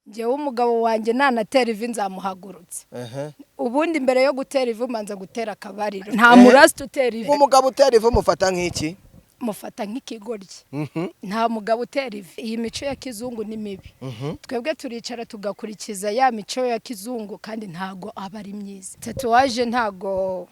Njyewe umugabo wanjye nanatera ivi nzamuhagurutse. Ubundi mbere yo gutera ivi umanza gutera akabariro. Nta murasita utera ivi. Umugabo utera ivi mufata nk'iki? Mufata nk'ikigoryi. Nta mugabo utera ivi. Iyi mico ya kizungu ni mibi. Twebwe turicara tugakurikiza ya mico ya kizungu, kandi ntago aba ari myiza. Tatouage ntago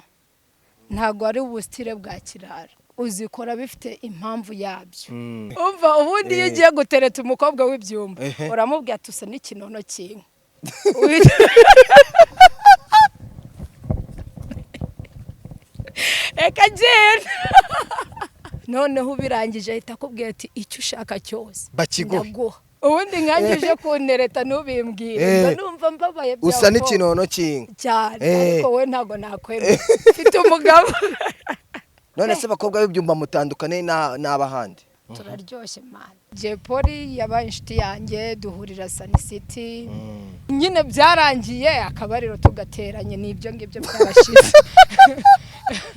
ari ubusitire bwa kirara, uzikora bifite impamvu yabyo. Umva, ubundi iyo ugiye gutereta umukobwa w'ibyumba, uramubwira ati usa n'ikinono cy'inka. Reka genda. Noneho ubirangije ahita akubwira ati icyo ushaka cyose bakiguhe. Ndaguha. Ubundi nkanjye uje kuntereta ntubimbwire, mba numva mbabaye. Usa n'ikinono cy'inka. Cyane. Ariko wowe ntabwo nakwemera, mfite umugabo. None se abakobwa b'ibyumba mutandukane n'abahandi? Turaryoshye man. Jay Polly yabaye inshuti yanjye, duhurira Sun City nyine, byarangiye akabariro tugateranye, n'ibyo ngibyo byarashize.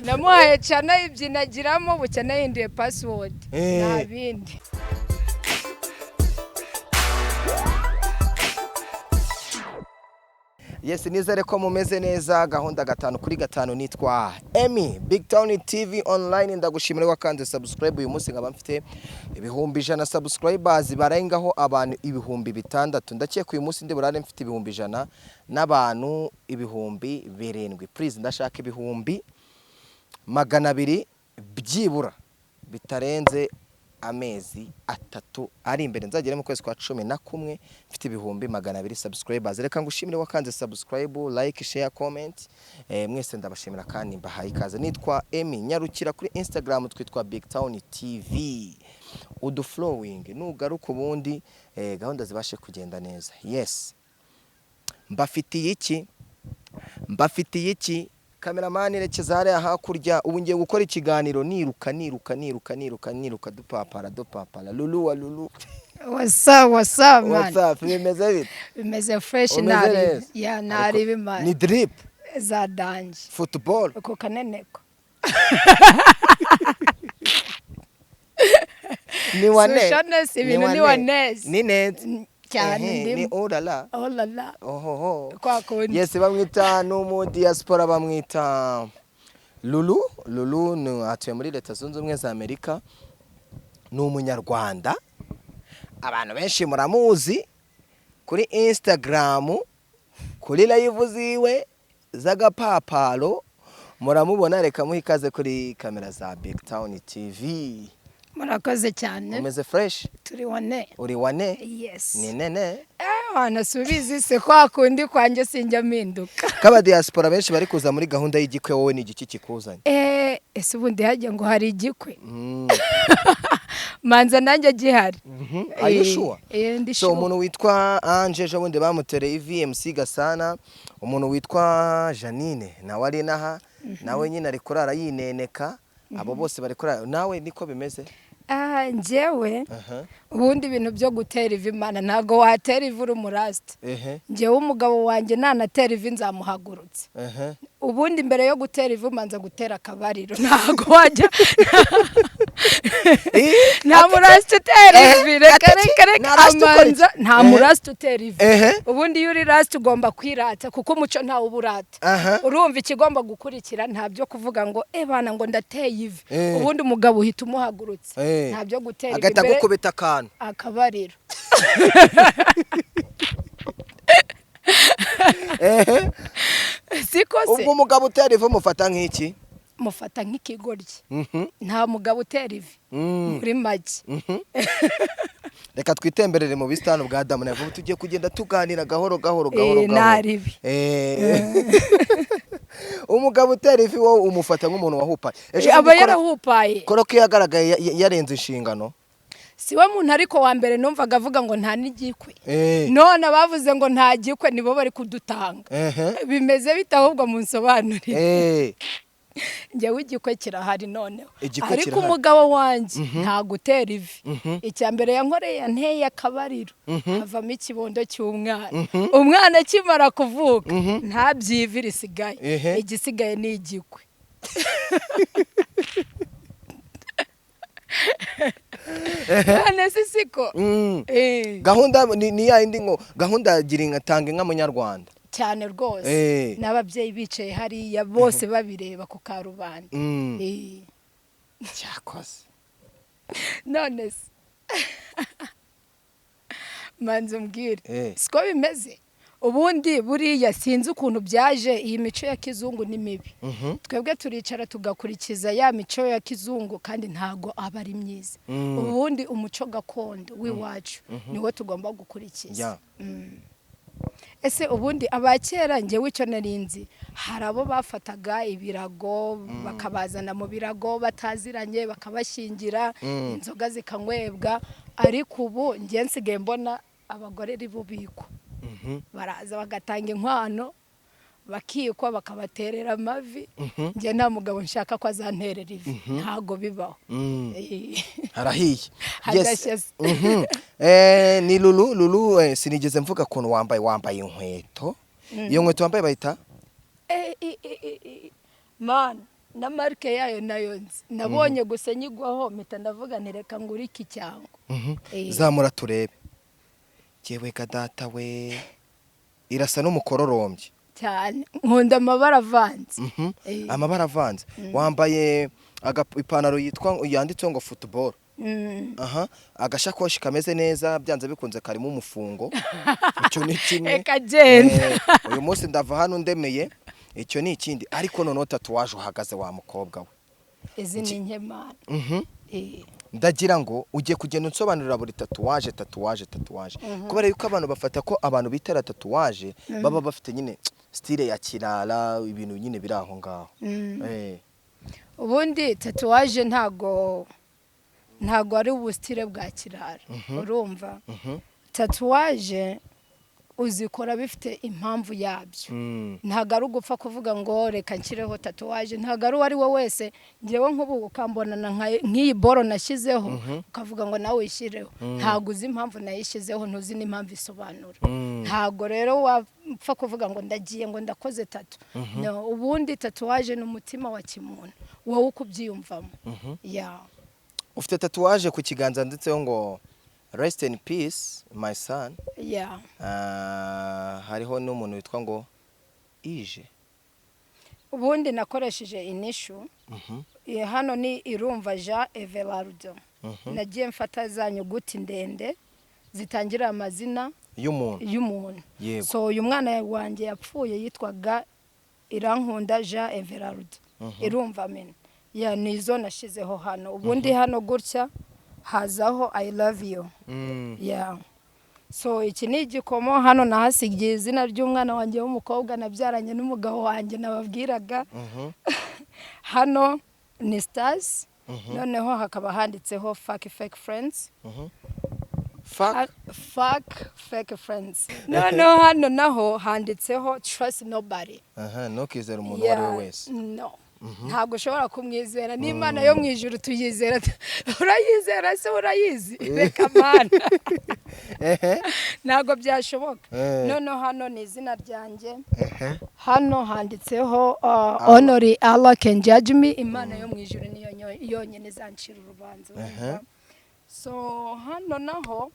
Namuhaye cana ibyinagiramo, bucya nahinduye password. Nta bindi. Yes, nizere ko mumeze neza. Gahunda gatanu kuri gatanu, nitwa Emmy, Big Town TV Online. Ndagushimira wakanze subscribe. Uyu munsi nkaba mfite 100,000 subscribers barengaho abantu 6000. Ndakeka uyu munsi ndi burare mfite 100,000 n'abantu 7000. Please, ndashaka 200,000 byibura bitarenze amezi 3 ari imbere, nzagere mu kwezi kwa 11 mfite 200,000 subscribers. Reka ngushimire wakanze subscribe, like, share, comment. Mwese ndabashimira kandi mbahaye ikaze. Nitwa Emmy. Nyarukira kuri Instagram, twitwa Big Town TV, udufollowing nugaruka ubundi gahunda zibashe kugenda neza. Yes, mbafitiye iki? Mbafitiye iki? Cameraman, rekeza hariya hakurya. Ubu ngiye gukora ikiganiro niruka, niruka, niruka, niruka, niruka, dupapara dupapara. Lulu wa Lulu. Wasa wasa man. What's up? Bimeze bite? Bimeze fresh. Umeze Nari neza? ya nari bimana. Ni drip. Za danje. Football. Uko kaneneko. Ni wane. Sushones, ibintu ni wanezi. Ni neza. Cyane. Ehe, ni Ndimo. Orala. Oh la la. Ohoho. Kwa kundi. Yes, bamwita n'umu diaspora, bamwita Lulu. Lulu ni atuye muri Leta Zunze Ubumwe za Amerika, ni umunyarwanda. Abantu benshi muramuzi kuri Instagram, kuri live ziwe z'agapaparo muramubona. Reka muhe ikaze kuri kamera za Big Town TV. Murakoze cyane. Umeze fresh? Turi wane. Uri wane? Yes. Ni nene. Wanasubiza se kwa kundi kwanjye sinjya mpinduka. Kaba diaspora benshi bari kuza muri gahunda y'igikwe, wowe ni igiki kikuzanye? Ese ubundi hajya ngo hari igikwe? Manza nanjye gihari. Are you sure? Eh, ndi So sure. umuntu witwa Ange ejo bundi bamutereye ivi, MC Gasana, umuntu witwa Janine nawe ari inaha, nawe nyine ari kurara yineneka, abo bose bari kurara, nawe niko bimeze? Ah, njyewe ubundi ibintu byo gutera ivi, Imana, ntago watera ivi uri umurasita. Njyewe umugabo wanjye nanatera ivi nzamuhagurutse. Ubundi mbere yo gutera ivi umanza gutera akabariro. Ntago wajya, nta murasita utera ivi. Reka reka reka. Nta rasita ukora iki? Amanza nta murasita utera ivi. Ubundi iyo uri rasita ugomba kwirata, kuko umuco ntawe uba urata. Urumva ikigomba gukurikira, nta byo kuvuga ngo bana ngo ndateye ivi. Ubundi umugabo uhita umuhagurutse. Nta byo gutera ivi agahita mbere agukubita akantu. Akabariro. Siko se? Ubwo umugabo utera ivi mufata nk'iki? Mufata nk'ikigoryi. Nta mugabo utera ivi muri make. Reka twitemberere mu busitani bwa Adamu na Eva. Ubu tugiye kugenda tuganira gahoro gahoro gahoro gahoro. Naribi. Umugabo utera ivi wowe umufata nk'umuntu wahupaye. Ejo aba bundi yarahupaye. Kora ko yagaragaye yarenze inshingano. Si we muntu ariko wa mbere numvaga avuga ngo nta n'igikwe. None abavuze ngo nta gikwe nibo bari kudutanga. Bimeze bite ahubwo munsobanurire? Njyewe igikwe kirahari noneho. Igikwe ariko kirahari. Umugabo wanjye nta gutera ivi. Icya mbere yankoreye, yanteye akabariro havamo ikibondo cy'umwana. Umwana akimara kuvuka nta byivi risigaye. Igisigaye ni igikwe. None se siko? Gahunda ni ya yindi ngo gahunda ya gira inka, tanga inka munyarwanda. Cyane rwose. N'ababyeyi bicaye hariya bose babireba ku karubanda. Cyakoze. None se manza umbwire, siko bimeze? Ubundi buriya sinzi ukuntu byaje, iyi mico ya kizungu ni mibi. Twebwe turicara tugakurikiza ya mico ya kizungu, kandi ntago aba ari myiza. Ubundi umuco gakondo w'iwacu niwo tugomba gukurikiza. Ese ubundi abakera, njyewe icyo nari nzi, hari abo bafataga ibirago bakabazana mu birago bataziranye, bakabashyingira, inzoga zikanywebwa. Ariko ubu njye nsigaye mbona abagore ari bubikwa, baraza bagatanga inkwano, bakikwa, bakabaterera amavi. Njye nta mugabo nshaka ko azanterera ivi, ntago bibaho. Harahiye. Hagashya se. Ni Lulu. Lulu, sinigeze mvuga ukuntu wambaye inkweto. Iyo nkweto wambaye bayita? Man, na marque yayo nayo nzi, nabonye gusa nyigwaho mpita ndavuga nti reka ngure iki cyangwa. Zamura turebe. Yewe ga data we, irasa n'umukororombya. Cyane, nkunda amabara avanze. Amabara avanze. Wambaye ipantaro yitwa, yanditseho ngo football. Aha agashakoshi kameze neza, byanze bikunze karimo umufungo, icyo ni kimwe. Reka genda. Uyu munsi ndava hano ndemeye, icyo ni ikindi. Ariko noneho tatouage uhagaze wa mukobwa we. Izi ni inkemana. Ndagira ngo ugiye kugenda unsobanurira buri tatouage, tatouage, tatouage, kubera yuko abantu bafata ko abantu bitera tatouage baba bafite nyine style ya kirara, ibintu nyine biri aho ngaho. Ubundi tatouage ntago ari ubustyle bwa kirara, urumva? Tatouage uzikora bifite impamvu yabyo. Ntabwo ari ugupfa kuvuga ngo reka nshyireho tatouage, ntabwo ari uwo ari we wese. Ngewe nk'ubu ukambonana nk'iyi boro nashyizeho, ukavuga ngo nawe uyishyireho, ntabwo uzi impamvu nayishyizeho, ntuzi n'impamvu isobanura. Ntabwo rero wapfa kuvuga ngo ndagiye ngo ndakoze tattoo. No, ubundi tatouage ni umutima wa kimuntu, wowe uko ubyiyumvamo ya. Ufite tatouage ku kiganza ndetseho ngo "Rest in peace my son". Ya. Ah, hariho n'umuntu witwa ngo Ije. Ubundi nakoresheje initial. Hano ni Irumva Jean Everardo. Nagiye mfata za nyuguti ndende zitangira amazina y'umuntu. Y'umuntu. So uyu mwana wanjye yapfuye yitwaga Irankunda Jean Everardo. Irumva mena ya nizo nashyizeho hano. Ubundi hano gutya hazaho "I love you". Yeah. So iki ni igikomo, hano nahasigiye izina ry'umwana wanjye w'umukobwa nabyaranye n'umugabo wanjye nababwiraga. Hano ni stars, noneho hakaba handitseho "Fuck fake friends". Fuck. Fuck fake friends. Noneho hano naho handitseho "Trust nobody". Aha, ntukizere umuntu uwo ari we wese. No, ntabwo ushobora kumwizera. N'Imana yo mu ijuru tuyizera, urayizera se? Urayizi? Reka mana. Ntabwo byashoboka. Noneho hano ni izina ryanjye. Hano handitseho "Only Allah can judge me", Imana yo mu ijuru niyo yonyine izancira urubanza. So hano naho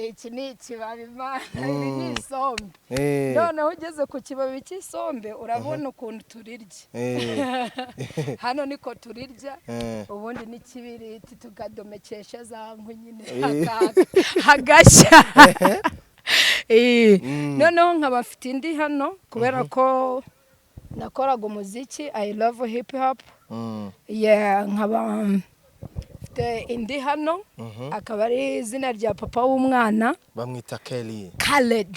iki ni ikibabi, Imana, iri ni isombe. Noneho ugeze ku kibabi cy'isombe urabona ukuntu turirya. Hano niko turirya. Ubundi n'ikibiriti tukadomekesha za nkwi nyine, hakaka hagashya. Noneho nkaba mfite indi hano kubera ko nakoraga umuziki, I love hip hop. Yeah, nkaba mfite indi hano, akaba ari izina rya papa w'umwana. Bamwita Kelly. Khaled.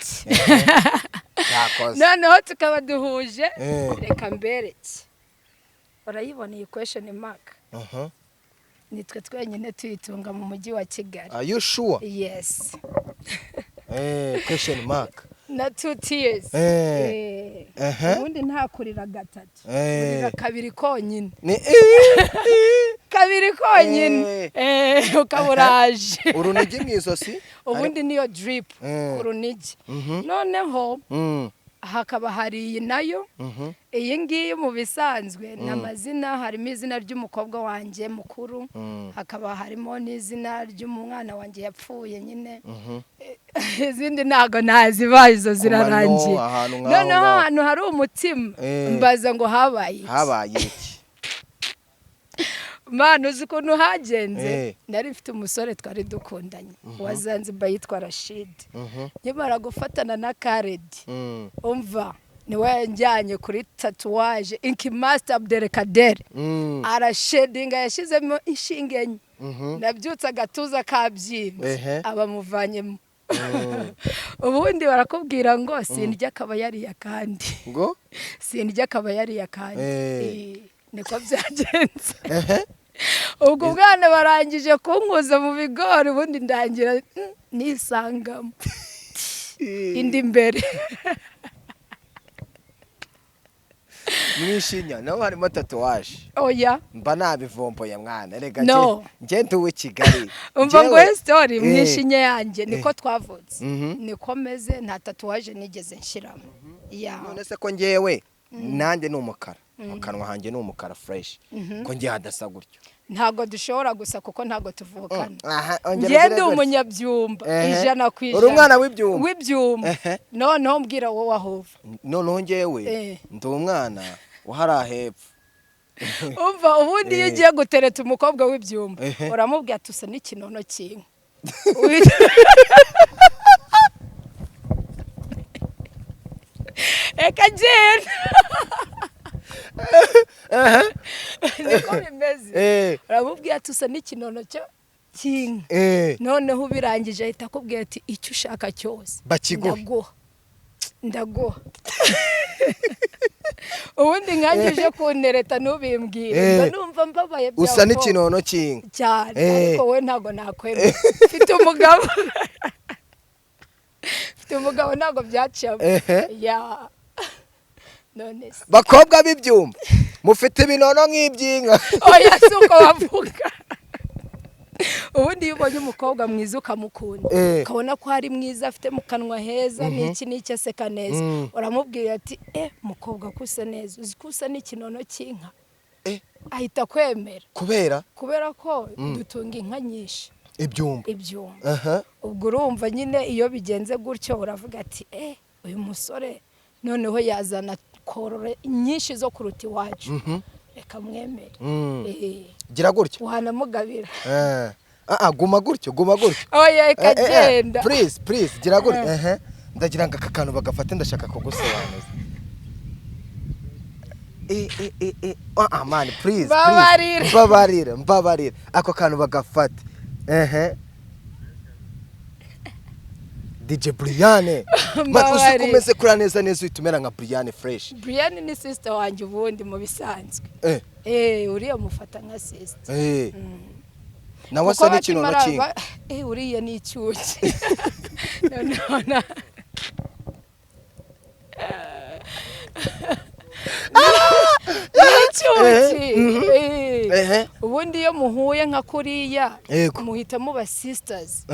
Cyakoze. Noneho tukaba duhuje. Reka mbereke, urayibona iyi question mark? Nitwe twenyine tuyitunga mu mujyi wa Kigali. Are you sure? Yes. Question mark. Na two tears. Ubundi nta kurira gatatu, kurira kabiri konyine. Ni Kabiri konyine. Ukaba uraje. Urunigi mu izosi. Ubundi niyo drip, ku runigi. Noneho Hakaba hari iyi nayo. Iyi ngiyi mu bisanzwe ni amazina, harimo izina ry'umukobwa wanjye mukuru, hakaba harimo n'izina ry'umwana wanjye yapfuye nyine. Izindi ntago nazibaye, izo zirarangiye. Ahantu nk'aho Noneho ngaho. ahantu hari umutima, mbaza ngo habaye iki? Habaye iki? Mana, uzi ukuntu hagenze? Nari mfite umusore twari dukundanye wa Zanzibar yitwa Rashid. Nkimara gufatana na Karedi, umva, niwe yanjyanye kuri tatouage Ink Master Abdelkader, arashedinga, yashyizemo inshinge enye. Nabyutse agatuza kabyimbye. Abamuvanyemo. Ubundi barakubwira ngo sindya akaba yariye akandi. Ngo? Sindya akaba yariye akandi. Niko byagenze. Ubwo bwana barangije kunkuza mu bigori, ubundi ndangira nisangamo indi imbere. Mwishinya naho harimo tatouage? Oya. Mba nabivomboye mwana, rega. No. Nge nduwe Kigali. Umva ngo story, mwishinye yanjye niko twavutse, niko meze, nta tatouage nigeze nshyiramo ya. None se ko ngewe nanjye ni umukara, mu kanwa hanjye ni umukara fresh, ko ngewe hadasa gutyo? Ntabwo dushobora gusa kuko ntabwo tuvukana. Aha, ongera Njye ugire ndi gutya. umunyabyumba 100%. Uri umwana w'ibyumba. W'ibyumba. Noneho mbwira wowe aho uva. Noneho ngewe ndi umwana wahariya hepfo. Umva, ubundi iyo ugiye gutereta umukobwa w'ibyumba, uramubwira ati usa n'ikinono cy'inka. Reka genda, niko bimeze. Uramubwira ati usa n'ikinono cy'inka. Noneho ubirangije ahita akubwira ati icyo ushaka cyose Bakiguhe. ndaguha, ndaguha. Ubundi nkanjye uje kuntereta ntubimbwire, mba numva mbabaye bya Usa ubwoba. n'ikinono cy'inka. Cyane. Ariko wowe ntabwo nakwemera, mfite umugabo, mfite umugabo, ntabwo byacamo. Ya, none se? Bakobwa b'ibyumba mufite ibinono nk'iby'inka. Oya, si uko bavuga. Ubundi iyo ubonye umukobwa mwiza ukamukunda, ukabona ko ari mwiza, afite mu kanwa heza, n'iki n'iki, aseka neza, uramubwira ati eh mukobwa, ko usa neza, uzi ko usa n'ikinono cy'inka? Ahita akwemera. Kubera? Kubera ko dutunga inka nyinshi. Ibyumba. Ibyumba. Ubwo urumva nyine iyo bigenze gutyo uravuga ati eh uyu musore noneho yazana korora nyinshi zo kuruta iwacu, reka mwemere. Gira gutya. Wanamugabira. Ah, ah, guma gutyo, guma gutyo. Oya, ikagenda. Please, please, gira gutya. Ndagira ngo aka kantu bagafate, ndashaka kugusobanuza. Ah, ah, man, please, please. Mbabarira. Mbabarira, mbabarira, ako kantu bagafate. DJ Brian, man, uzi ko Mbabarira. umeze kuriya neza neza uhita umera nka Brian fresh. Brian ni sister wanjye ubundi mu bisanzwe. Uriya mufata nka sister. Nawe asa n'ikinono bakimara cy'inka. Uriya ni icyuki. Noneho ni icyuki. Ubundi iyo muhuye nka kuriya, muhita muba sisters.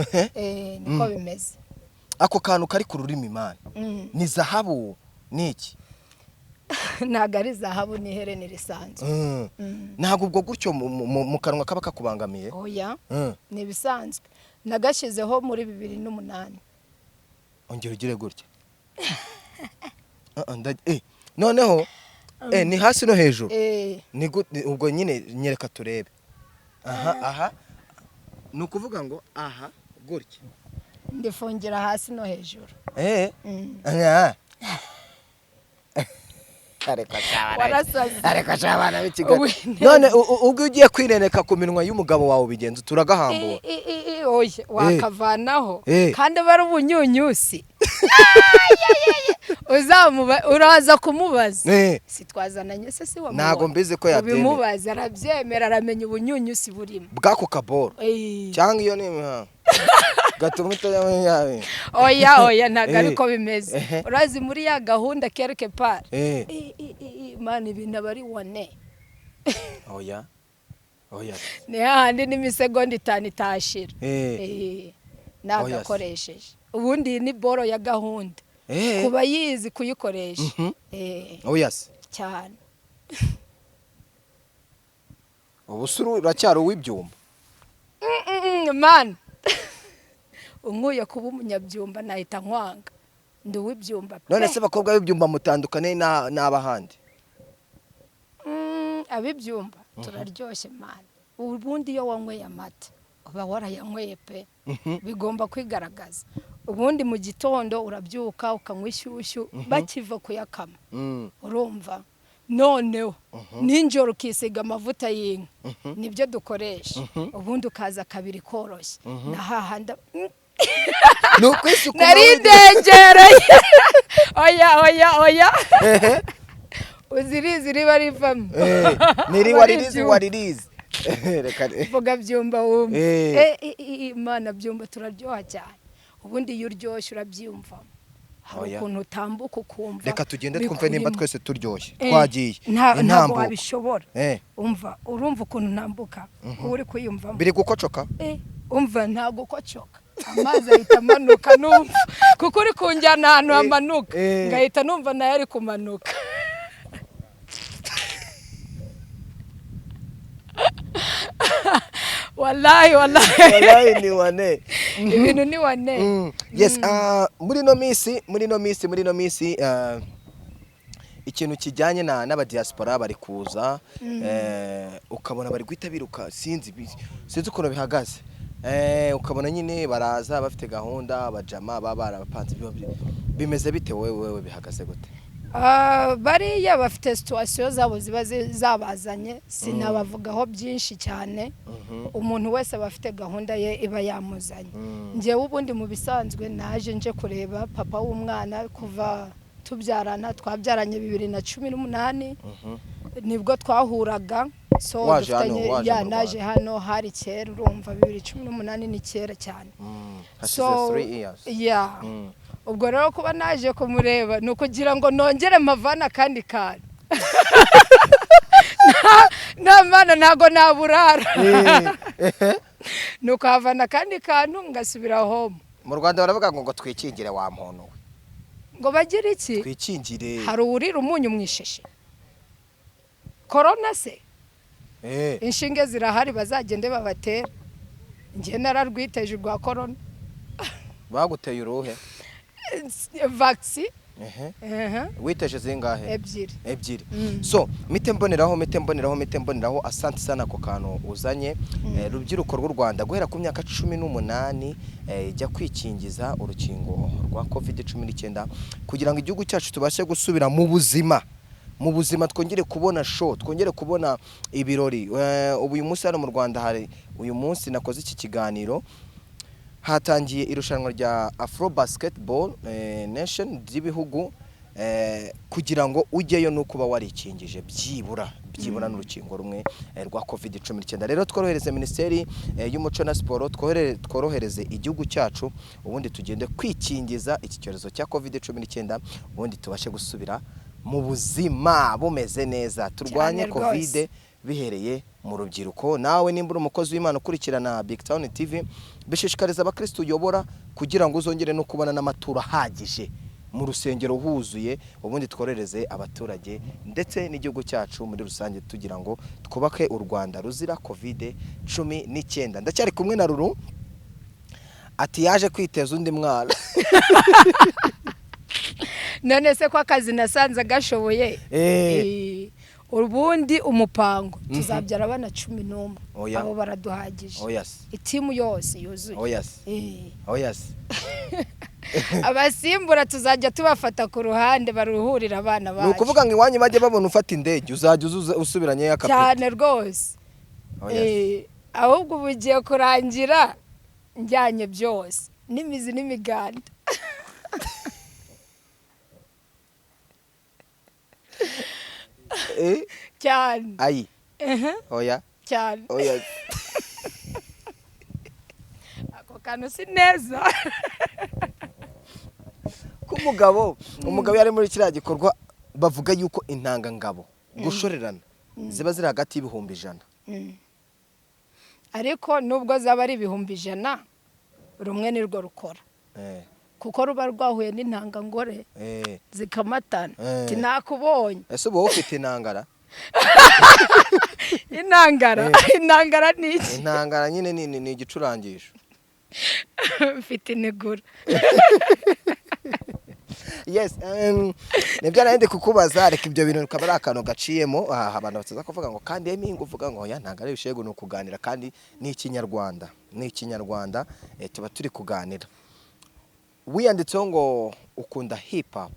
Niko bimeze. Ako kantu kari ku rurimi, man, ni zahabu, ni iki? Ntabwo ari zahabu, ni iherena risanzwe. Ntabwo ubwo gutyo mu kanwa kaba kakubangamiye? Oya, ni ibisanzwe, nagashyizeho muri 2008. Ongera ugire gutya. Ah, ah, noneho ni hasi no hejuru? Ni ubwo nyine nyereka turebe. Aha, aha ni ukuvuga ngo aha gutya? Ndifungira hasi no hejuru. Ah. Ariko shabana. Warasaze. Ariko shabana b'ikigali. Ubu None ubwo ugiye kwineneka ku minwa y'umugabo wawe ubigenza turagahambura? Oya, wakavanaho. Kandi aba ari ubunyunyusi. Uzamuba uraza kumubaza. Si twazananye se, si wamubonye? Ntago mbizi ko yabyemera. Ubimubaza arabyemera, aramenya ubunyunyusi burimo. Bw'ako kaboro cyangwa iyo ni imihango gatuma utajya muri yawe? Oya, oya, ntabwo ariko bimeze. Urazi muri ya gahunda quelque part. Man, ibintu aba ari wane. Oya, oya. Ni hahandi n'imisegonda 5 itashira. Oya se. Nagakoresheje. Ubundi iyi ni boro ya gahunda. Kuba yizi kuyikoresha. Oya se? Cyane. Ubu se uracyari uw'ibyumba? Man, unkuye kuba umunyabyumba nahita nkwanga. Ndi uw'ibyumba pe. None se abakobwa b'ibyumba mutandukane n'abahandi? Ab'ibyumba turaryoshye, man. Ubundi iyo wanyweye amata uba warayanyweye pe, bigomba kwigaragaza. Ubundi mu gitondo urabyuka ukanywa ishyushyu bakiva kuyakama. Urumva, noneho nijoro ukisiga amavuta y'inka, nibyo dukoresha. Ubundi ukaza kabiri koroshye na hahandi. Ni ukwisukuma. Nari ndengereye. Oya, oya, oya, uzirizi riba rivamo. Niri Aba ari waririzi. ibyuma. Waririzi, reka. Vuga byumba wumva. Imana, byumba turaryoha cyane. Ubundi iyo uryoshye urabyiyumvamo, hari Oya. ukuntu utambuka ukumva Reka tugende twumve nimba bikurimo. twese turyoshye. Twagiye. Ntabwo Intambuko. wabishobora. Umva, urumva ukuntu ntambuka, uba uri kwiyumvamo. Biri gukocoka. Umva, ntabwo ukocoka, amazi ahita amanuka. Numva kuko uri kunjyana ahantu hamanuka, ngahita numva nayo ari kumanuka. Wallahi, wallahi. Wallahi ni wane. Ibintu ni wane. Yes, muri no minsi ikintu kijyanye na n'abadiaspora bari kuza, ukabona bari guhita biruka, sinzi ukuntu bihagaze. Ukabona nyine baraza bafite gahunda, abajama baba barabapanze. Bimeze bite? Wewe bihagaze gute? Bariya bafite situation zabo ziba zabazanye, sinabavugaho byinshi cyane. Umuntu wese aba afite gahunda ye iba yamuzanye. Njyewe ubundi mu bisanzwe naje nje kureba papa w'umwana. Kuva tubyarana, twabyaranye 2018, nibwo twahuraga. So Waje hano, dufitanye waje ya mu naje Rwanda. hano hari kera. Urumva 2018 ni kera cyane. Hashize So, 3 years. yeah. Ubwo rero kuba naje kumureba ni ukugira ngo nongere mpavane akandi kantu. Nta mana, ntabwo naburara. Ni ukuhavana akandi kantu ngasubira home. Mu Rwanda baravuga ngo twikingire wa muntu we. Ngo bagire iki? Twikingire. Hari uwurira umunyu mu ishashi? Korona se? Inshinge zirahari, bazagende babatera. Njye nararwiteje urwa korona. Baguteye uruhe? Vaccine. Ehe. Ehe. Witeje zingahe? Ebyiri. Ebyiri. So mite mboneraho, asante sana ako kantu uzanye. Rubyiruko rw'u Rwanda guhera ku myaka 18, jya kwikingiza urukingo rwa COVID-19 kugira ngo igihugu cyacu tubashe gusubira mu buzima, twongere kubona show, twongere kubona ibirori. Ubu uyu munsi hano mu Rwanda hari, uyu munsi nakoze iki kiganiro, hatangiye irushanwa rya Afro Basketball Nation ry'ibihugu. Kugira ngo ujyeyo ni ukuba warikingije byibura n'urukingo rumwe rwa COVID-19. Rero tworohereze Minisiteri y'Umuco na Siporo, tworohereze igihugu cyacu, ubundi tugende kwikingiza iki cyorezo cya COVID-19, ubundi tubashe gusubira mu buzima bumeze neza, turwanye Cyane rwose. COVID bihereye mu rubyiruko. Nawe nimba uri umukozi w'Imana ukurikirana Big Town TV, bishishikariza abakristo uyobora kugira ngo uzongere no kubona n'amaturo ahagije mu rusengero huzuye, ubundi tworohereze abaturage ndetse n'igihugu cyacu muri rusange, tugira ngo twubake u Rwanda ruzira COVID-19. Ndacyari kumwe na Ruru. Ati yaje kwiteza undi mwana. None se ko akazi nasanze gashoboye? Ubundi umupango tuzabyara abana 11. Oya. Abo baraduhagije. Oya se. Itimu yose yuzuye. Oya se. Oya se. Abasimbura tuzajya tubafata ku ruhande baruhurira abana Ni bacu. ukuvuga ngo iwanyu bajye babona ufata indege, uzajya uzuza usubiranye akapeti. Cyane rwose. Oya se. Ahubwo ubu ugiye kurangira njyanye byose n'imizi n'imiganda. Cyane. Ayi. Ehe, Oya. cyane. Oya. Ako kantu si neza. Ko umugabo yari muri kiriya gikorwa, bavuga yuko intangangabo gushorerana ziba ziri hagati y'100,000. Ariko nubwo zaba ari 100,000, rumwe nirwo rukora. Kuko ruba rwahuye n'intangangore zikamatana. Ati nakubonye. Ese uba wowe ufite intangara? Intangara? Intangara ni iki? Intangara nyine ni igicurangisho. Mfite inegura. Yes, nibyo nari ndi kukubaza. Reka ibyo bintu bikaba ari akantu gaciyemo aha, abantu bataza kuvuga ngo kandi Emi uvuga ngo oya, ntabwo ari ibishegu, ni ukuganira kandi ni Ikinyarwanda, ni Ikinyarwanda, tuba turi kuganira. Wiyanditseho ngo ukunda hip hop.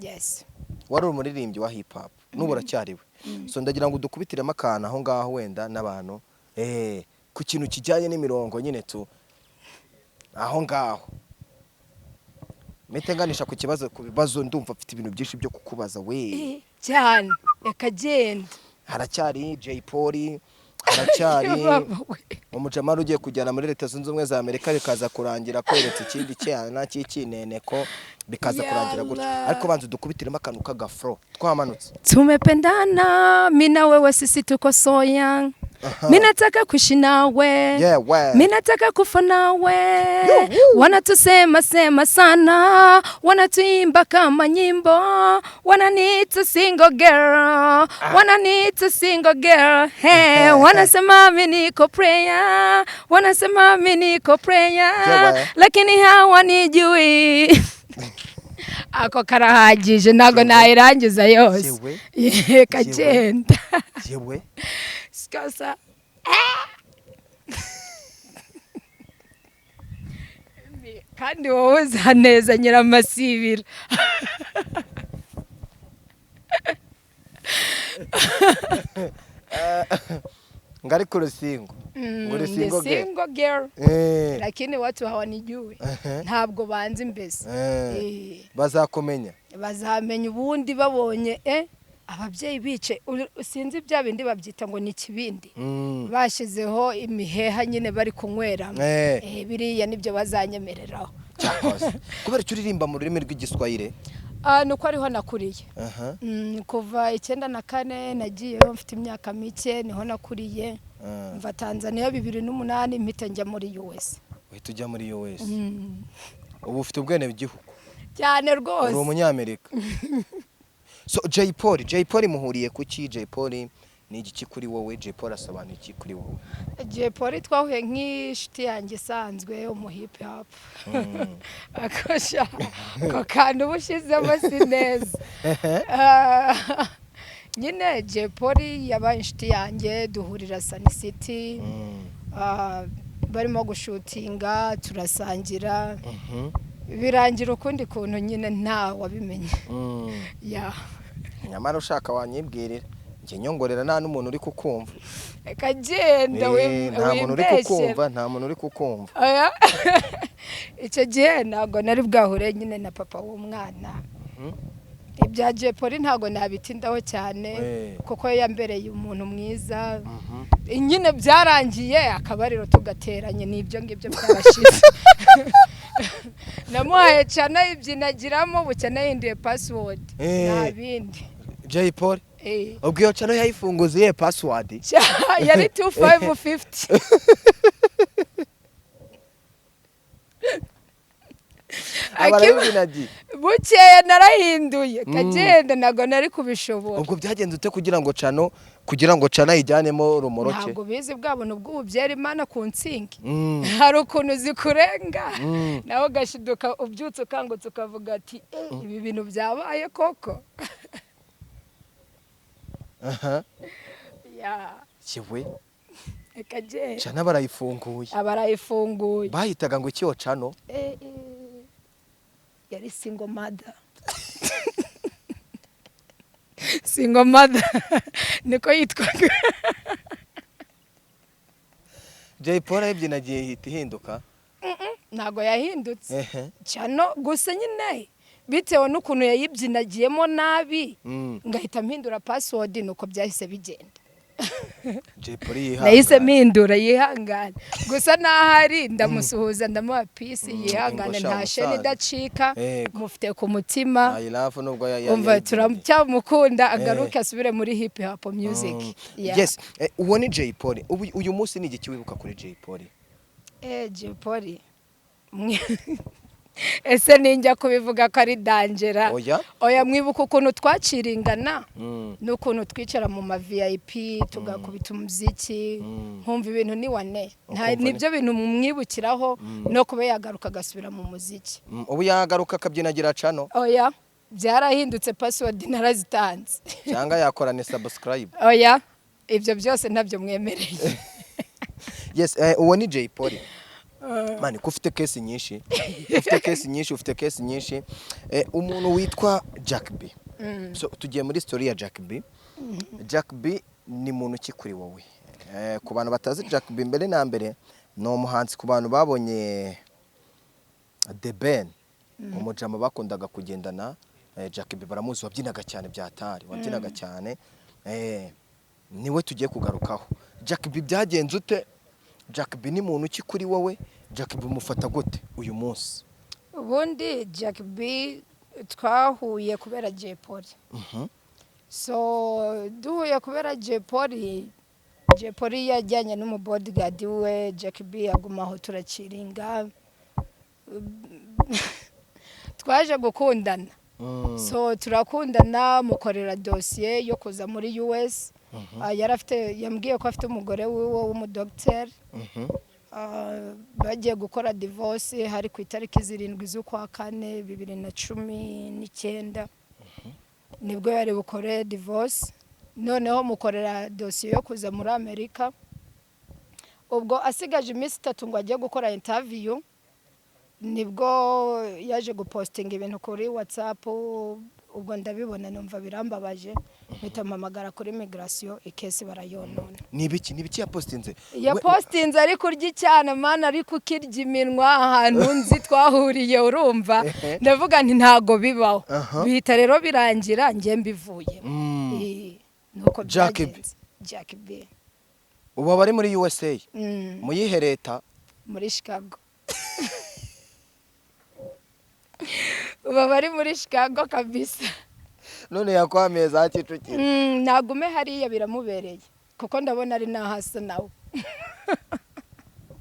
Yes. Wari umuririmbyi wa hip hop, n'ubu uracyariwe, so ndagira ngo udukubitiremo akantu aho ngaho wenda n'abantu ku kintu kijyanye n'imirongo nyine tu aho ngaho, mpite nganisha ku kibazo, ku bibazo. Ndumva mfite ibintu byinshi byo kukubaza we. Cyane, reka genda. Haracyari Jay Polly, haracyari Baba we. umujamari ugiye kujyana muri Leta Zunze Ubumwe za Amerika, bikaza kurangira kweretse ikindi cyana cy'ikineneko, bikaza kurangira gutyo. Yalla. Ariko banza udukubitiremo akantu k'agafro twamanutse. Tumependana mi na wewe, sisi tuko so young. Mi nataka kuishi nawe. Yeah, we. Mi nataka kufa nawe. Yo, woo. Wanatusema sema sana, wanatuimba kama nyimbo, wananiita single girl, wananiita single girl. Hey, wanasema mi niko prayer, wanasema mi niko prayer, Yeah, we. lakini hawanijui. Ako karahagije, ntabwo nayirangiza yose. Yewe. Ye, kagenda. Yewe. Sikasa. Kandi wowe uzaneza nyiramasibira. Ngo ari ku rusingo, ngo uri Ni single girl. Single girl. Lakini watu hawanijui. Ntabwo banzi mbese. Bazakumenya. Bazamenya ubundi babonye ababyeyi bice sinzi bya bindi babyita ngo ni ikibindi, bashyizeho imiheha nyine bari kunyweramo. Biriya nibyo bazanyemereraho. Cyakoze kubera icyo uririmba mu rurimi rw'Igiswahili? Ah, ni uko ariho nakuriye. Kuva 94 nagiyeyo mfite imyaka mike, niho nakuriye. Mva Tanzania 2008, mpita njya muri US. Uhita ujya muri US. Ubu ufite ubwenegihugu? Cyane Uri rwose. umunyamerika. So Jay Polly, Jay Polly muhuriye kuki? Jay Polly ni igiki kuri wowe? Jay Polly asobanuye iki kuri wowe? Jay Polly twahuye nk'inshuti yanjye isanzwe, umu hip hop. Akosha ako kantu uba ushyizemo si neza. Ah, nyine Jay Polly yabaye inshuti yanjye, duhurira Sun City. Ah, barimo gushutinga, turasangira, birangira ukundi kuntu nyine nta wabimenye. Ya. Nyamara ushaka wanyibwirira, njye nyongorera, nta n'umuntu uri kukumva. Reka genda. Nta muntu uri Wimbeshyera. kukumva, nta muntu uri kukumva. Oya. Icyo gihe ntabwo nari bwahure nyine na papa w'umwana. Ibya Jay Polly ntabwo nabitindaho cyane, kuko yambereye umuntu mwiza. Nyine byarangiye akabariro tugateranye, n'ibyo ngibyo byarashize. Namuhaye cana yibyinagiramo, bucya nahinduye password. Nta bindi. Jay Polly? Eh. Ubwo iyo channel yayifunguza iyihe password? Yari 2550. Abarabinagiye. Bukeye narahinduye, kagenda, ntabwo nari kubishobora. Ubwo byagenze ute kugira ngo channel ayijyanemo rumoroke? Ntabwo bizi bwabona ubwo ubyera Imana ku nsingi. Hari ukuntu zikurenga, nawe ugashiduka ubyutse ukangutse ukavuga ati: "Eh, ibi bintu byabaye koko?" Ya. Kiwe. Reka genda. Channel barayifunguye. Abarayifunguye. Bahitaga ngo iki iyo channel? Yari single mother, single mother niko yitwaga. Jay Polly ayibyinagiye ihita ihinduka? Ntabwo yahindutse cyano, gusa nyine bitewe n'ukuntu yayibyinagiyemo nabi, ngahita mpindura password, nuko byahise bigenda. Jay Polly Nahise yihangana. mpindura, yihangane gusa n'ahari ndamusuhuza, ndamuha peace, yihangane. Ingosha Nta sheni umusaza. idacika. Yego. Mufite ku mutima. I love nubwo Umva, turacyamukunda, agaruke asubire muri hip hop music. Yeah. Yes, uwo ni Jay Polly. Ubu uyu munsi ni igiki wibuka kuri Jay Polly? Jay Polly. Ese ninjya kubivuga ko ari danger? Oya. Oya, mwibuka ukuntu twaciringana n'ukuntu twicara mu ma VIP tugakubita umuziki, nkumva ibintu ni wane. Ukumva Nibyo bintu mumwibukiraho, no kuba yagaruka agasubira mu muziki. Ubu yagaruka akabyinagira cano? Oya, byarahindutse, password narazitanze. Cyangwa yakorana subscribe? Oya, ibyo byose ntabyo mwemereye. Yes, uwo ni Jay Polly. Man, ko ufite case nyinshi, ufite case nyinshi, ufite case nyinshi. Umuntu witwa Jack B, so tugiye muri story ya Jack B. Jack B ni muntu ki kuri wowe? Ku bantu batazi Jack B, mbere na mbere ni umuhanzi. Ku bantu babonye The Ben, umujama bakundaga kugendana, Jack B baramuzi, wabyinaga cyane byatari, wabyinaga cyane. Niwe tugiye kugarukaho. Jack B byagenze ute? Jack B ni muntu ki kuri wowe? Jack B mufata gute uyu munsi? Ubundi Jack B twahuye kubera Jay Polly. So duhuye kubera Jay Polly, Jay Polly yajyanye n'umubodyguard we, Jack B agumaho, turaciringa, twaje gukundana. So turakundana, mukorera dosiye yo kuza muri US. Yari afite, yambwiye ko afite umugore wiwe w'umudogiteri. Bagiye gukora divorce, hari ku itariki 7 z'ukwa kane 2019, nibwo yari bukore divorce. Noneho mukorera dosiye yo kuza muri Amerika. Ubwo asigaje iminsi 3 ngo ajye gukora interview, nibwo yaje gupostinga ibintu kuri WhatsApp. Ubwo ndabibona, numva birambabaje, mpita mpamagara kuri migration, icase barayonona. Ni ibiki yapostinze? Yapostinze ari kurya icyana, mana, ari kukirya iminwa ahantu nzi twahuriye. Urumva, ndavuga nti ntago bibaho. Bihita rero birangira njye mbivuye. Nuko Jack B. byagenze. Jack B. Ubu aba ari muri USA? Mm. Mu yihe leta? Muri Chicago. Ubu bari muri Chicago kabisa. None yakwamiye za Kicukiro? Nagume hariya, biramubereye, kuko ndabona ari n'ahasa nawe.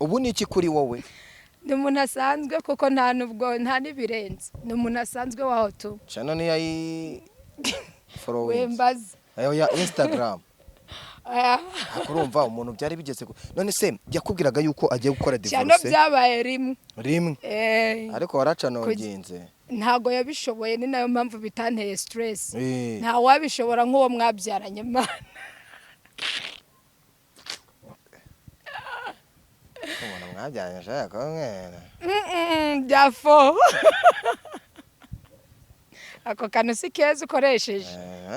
Ubu ni iki kuri wowe? Ni umuntu asanzwe, kuko nta nubwo nta n'ibirenze, ni umuntu asanzwe waho tu. Channel niyo ayi following? Wembaza. Ayo ya Instagram. Aya. Urumva umuntu byari bigeze none se yakubwiraga yuko agiye gukora Cyane. divorce? Byabaye rimwe. Rimwe? Ariko waracanoginze. Ntago yabishoboye, ni nayo mpamvu bitanteye stress. Nta wabishobora nk'uwo mwabyaranye, mana. Umuntu mwabyaranye ashaka kumwera. Bya fo, ako kantu si keza ukoresheje,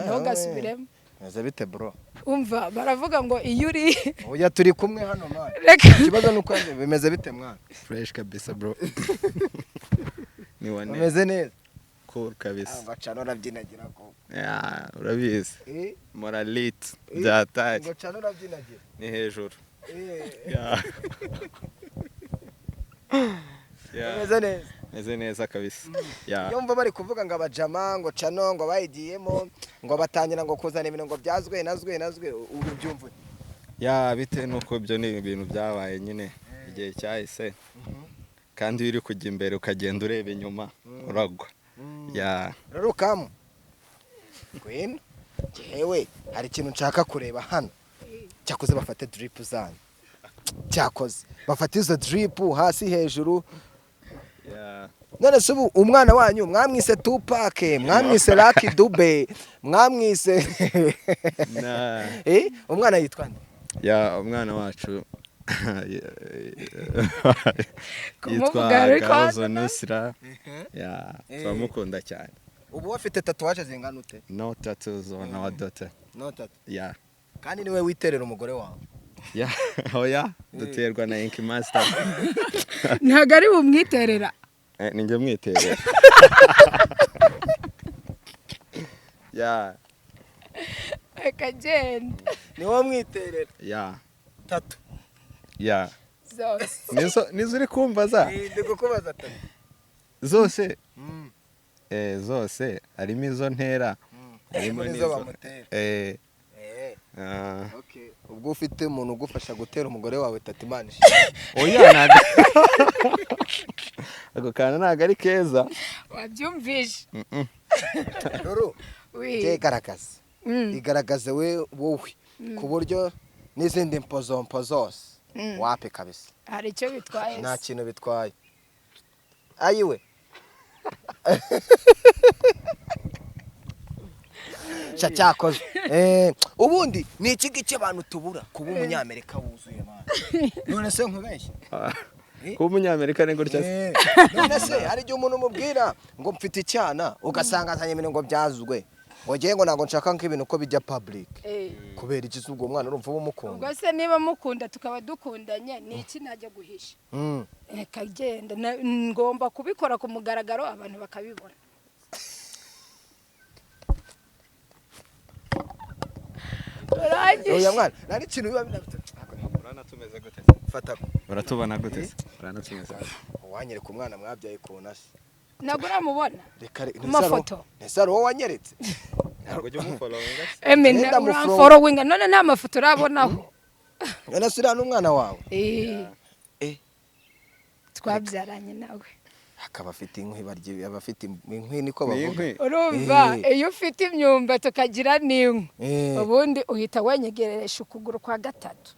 ntugasubiremo. Meze bite, bro? Umva, baravuga ngo iyo uri Oya, turi kumwe hano, man. Reka. Ikibazo ni uko bimeze bite, mwana? Fresh kabisa, bro, ni wane. Umeze neza? Cool kabisa. Ngo cano urabyinagira koko? Yeah, urabizi. Moralit. Byatari. Ngo cano urabyinagira? Ni hejuru. Yeah. Umeze neza? Meze neza kabisa, yeah. Iyo mva bari kuvuga ngo abajama ngo cano ngo bayigiyemo, ngo batangira ngo kuzana ibintu ngo byazwe nazwe nazwe, ubu byumva ute? Yeah, bitewe nuko ibyo ni ibintu byabaye nyine igihe cyahise, kandi iyo uri kujya imbere ukagenda ureba inyuma uragwa, yeah. Rero kamu ngwino, njyewe hari ikintu nshaka kureba hano. Cyakoze bafate drip zanyu, cyakoze bafate izo drip hasi hejuru. None se ubu umwana wanyu mwamwise Tupac, mwamwise Lucky Dube, mwamwise umwana yitwa nde? Yeah, umwana wacu Kumuvuga yitwa ariko Gahozo Nusra. Yeah, turamukunda cyane. Ubu afite tatouage zingana ute? No tattoos on our daughter. No tattoo? Yeah. Kandi niwe witerera umugore wawe? Yeah, oya, duterwa na Ink Master. Ntabwo ari bumwiterera. Ninjye mwiterera. Yeah. Akagenda. Niwe mwiterera? Yeah. Tattoo? Yeah. Zose. Nizo uri kumva za? Ndi kukubaza tattoo. Zose. Zose harimo izo ntera. Harimo Harimo n'izo n'izo bamutera. Ah. Okay. Ubwo ufite umuntu ugufasha gutera umugore wawe tattoo, Imana ishimwe. Oya, ntabwo. Ako kantu ntabwo ari keza. Wabyumvishe? Ruru. Oui. Jye igaragaze. Igaragaze we wowe, ku buryo n'izindi mpozompo zose wapi kabisa. Hari icyo bitwaye? Nta Se? kintu bitwaye, ayiwe sha cyakoze. Ubundi ni iki ngiki abantu tubura? Kuba umunyamerika wuzuye, man. None se nkubeshye? Kuba umunyamerika ni gutya se? None se hari igihe umuntu umubwira ngo mfite icyana, ugasanga azanye ibintu ngo byazwe, ngo ngewe ngo ntabwo nshaka nk'ibintu ko bijya public? Kubera iki se? Ubwo mwana urumva uba umukunda? Ubwo se niba mukunda, tukaba dukundanye, ni iki najya guhisha? Reka genda. Ngomba kubikora ku mugaragaro, abantu bakabibona. Urangije. Oya mwana, nta n'ikintu biba binafite. Urabona tumeze gute se? Fata. Uratubona gute se? Urabona tumeze gute? Wanyereka umwana mwabyaye ukuntu asa? Ntabwo uramubona? Reka Ku mafoto. Ese hari uwo wanyeretse? Ntabwo ujya umufollowinga se? Eme. Ngenda. Uramfollowinga none nta mafoto urabonaho? None se uriya n'umwana wawe? Eh. Eh. Twabyaranye nawe. Akaba afite inkwi, barya aba afite inkwi, niko Ni bavuga. inkwi. Urumva? Eh. Iyo ufite imyumbati ukagira n'inkwi, ubundi uhita wenyegeresha ukuguru kwa gatatu.